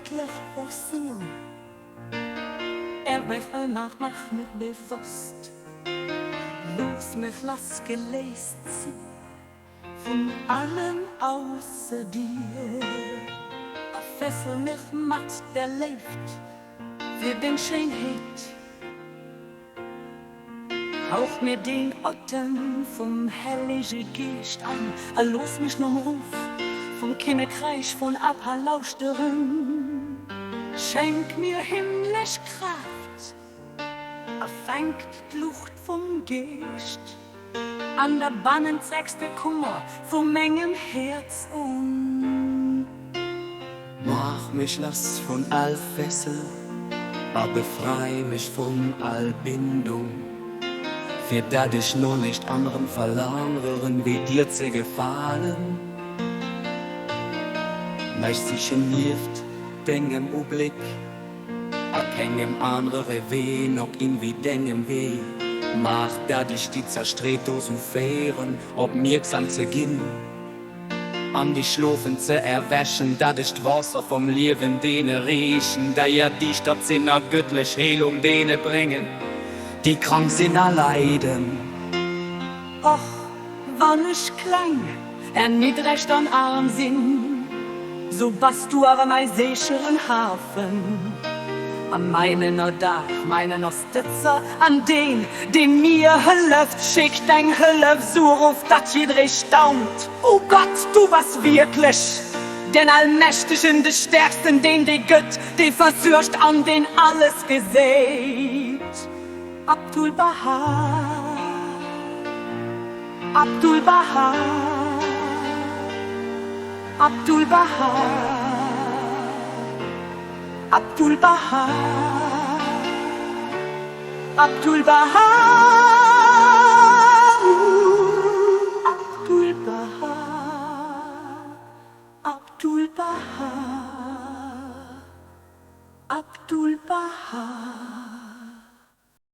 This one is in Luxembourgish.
göttlich Person. Mach mich bewusst, Looss mech lassgeléist si vun allem ausser dir, a fessel mech mat der Léift fir deng Schéinheet. Hauch mir den Otem vum Hellege Geescht an, a looss mech nom Ruff vum Kinnekräich vun Abba lauschteren. Schenk mir himmlesch Kraaft a fänk d'Luucht vum Geescht an der bannenzegste Kummer vu mengem Häerz un. Maach mech lass vun all Fessel a befrei mech vun all Bindung, fir dat ech no näischt anerem verlangeren, wéi dir ze gefalen. Mä ech sichen nieft dengem Ubléck a kengem anere Wee noch in wéi dengem Wee. Maach, dat ech déi Zerstreet dozou féieren, opmierksam ze ginn. An déi Schlofen ze erwächen, dat ech d'Waasser vum Liewen deene reechen, déi erdiischtert sinn, a gëttlech Heelung deene bréngen, déi krank sinn a leiden. Och wann ech kleng, erniddregt an aarm sinn, sou bass du awer mäi sécheren Hafen a mäin Ënnerdaach, mäin Ënnerstëtzer an deen, dee mir hëlleft. Schéck deng Hëllef sou erof, datt jidderee staunt. O Gott, du bass wierklech den Allmächtegen, de Stäerksten, deen, dee gëtt, dee versuergt an deen alles geséit. Abdu'l-Bahá, Abdu'l-Bahá, Abdu'l-Bahá, Abdu'l-Bahá, Abdu'l-Bahá.